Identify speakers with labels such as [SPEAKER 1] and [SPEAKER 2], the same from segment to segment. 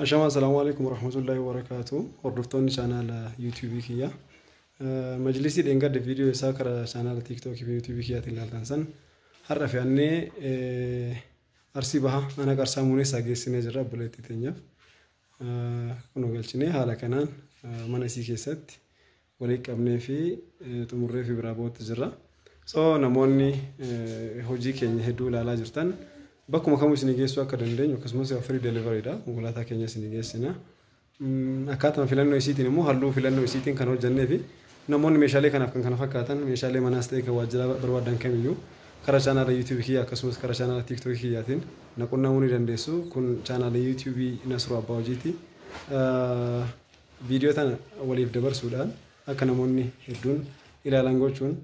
[SPEAKER 1] Ashamaa, assalaamu alaikum warahmatullahi wabarakaatu. Hordoftoonni chaanaala YouTubeii kiyya. Majlisii dheengadde viidiyoo isaa karaa chaanaala TikTokii fi YouTubeii kiyyaatiin ilaaltan san har'a fe'annee Arsii Baha Aanaa Qarsaa Muunessaa geessinee jirra obboleettii teenyaaf. Kunoo galchinee haala kanaan mana isii keessatti walii qabnee fi xumurree fi biraa bootti jirra. So namoonni hojii keenya hedduu ilaalaa jirtan, bakkuma kamuu isinii geessuu akka dandeenyu, akkasumas free delivery dha, konkolaataa keenya isinii geessina. Akkaatuma filannoo isiitiin immoo halluu filannoo isiitiin kan hojjennee fi namoonni meeshaalee kanaaf kan kana fakkaatan, meeshaalee manaas ta'e kan waajjira barbaadan kamiyyuu, karaa chaanaala YouTubeii kiyyaa akkasumas karaa chaanaala TikTokii kiyyaatiin na qunnamuu ni dandeessu. Kun chaanaala YouTubeii Nasruu Abbaa Hojiiti. Viidiyoo tana waliif dabarsuudhaan akka namoonni hedduun ilaalan gochuun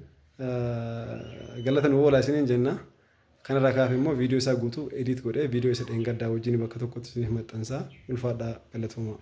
[SPEAKER 1] galata nu oolaa isiniin jenna. Kanarraa kaaf immoo viidiyoo isaa guutuu edit godhee viidiyoo isa dheengaddaa wajjin bakka tokkotti isiniif maxxansaa. Ulfaadhaa, galatooma.